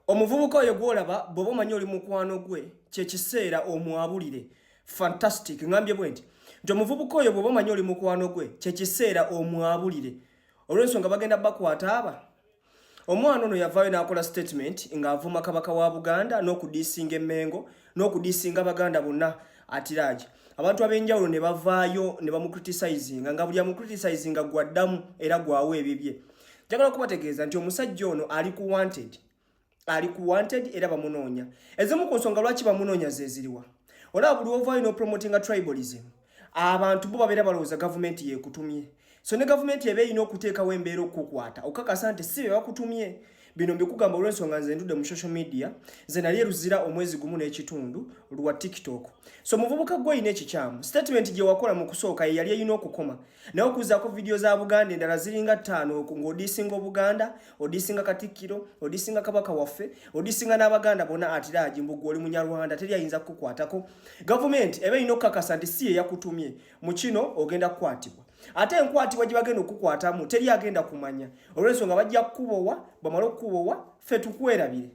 Omuvubuka oyo gw'olaba, bw'oba omanyi oli mukwano gwe, kyekiseera omwabulire. Fantastic. Ngambye bwe nti omuvubuka oyo, bw'oba omanyi oli mukwano gwe, kyekiseera omwabulire, olw'ensonga bagenda bakwata aba. Omwana ono yavaayo n'akola statement ng'avuma Kabaka wa Buganda n'okudiisinga Emmengo n'okudiisinga Baganda bonna at large. Abantu ab'enjawulo ne bavaayo ne bamucriticizinga, nga buli amucriticizinga gwaddamu era gwawa ebibye. Njagala okubategeeza nti omusajja ono ali ku wanted, ali ku wanted era bamunoonya. Ezimu ku nsonga lwaki bamunoonya zeziriwa? Olaba buli ovaayo n'opromotinga tribalism, abantu bo babeera balowooza gavumenti yekutumye. So ne gavumenti eba erina okuteekawo embeera okukukwata, okukakasa nti si be bakutumye. Bino mbikugamba olw'ensonga nze ndudde mu social media. Nze nali eruzira omwezi gumu n'ekitundu lwa TikTok. So muvubuka gwe olina ekikyamu, statement gye wakola mu kusooka ye yali erina okukoma, naye okuzaako vidiyo za Buganda endala ziringa ttaano ng'odiisinga Obuganda, odiisinga Katikkiro, odiisinga Kabaka waffe, odiisinga n'Abaganda bonna at large, mbu gwe oli Munyarwanda, teri ayinza kukukwatako. Gavumenti eba erina okukakasa nti si ye yakutumye. Mu kino ogenda kukwatibwa, ate enkwatibwa gye bagenda okukukwatamu teri agenda kumanya, olw'ensonga bajja kukubowa. Bamale okukubowa, ffe tukwerabire.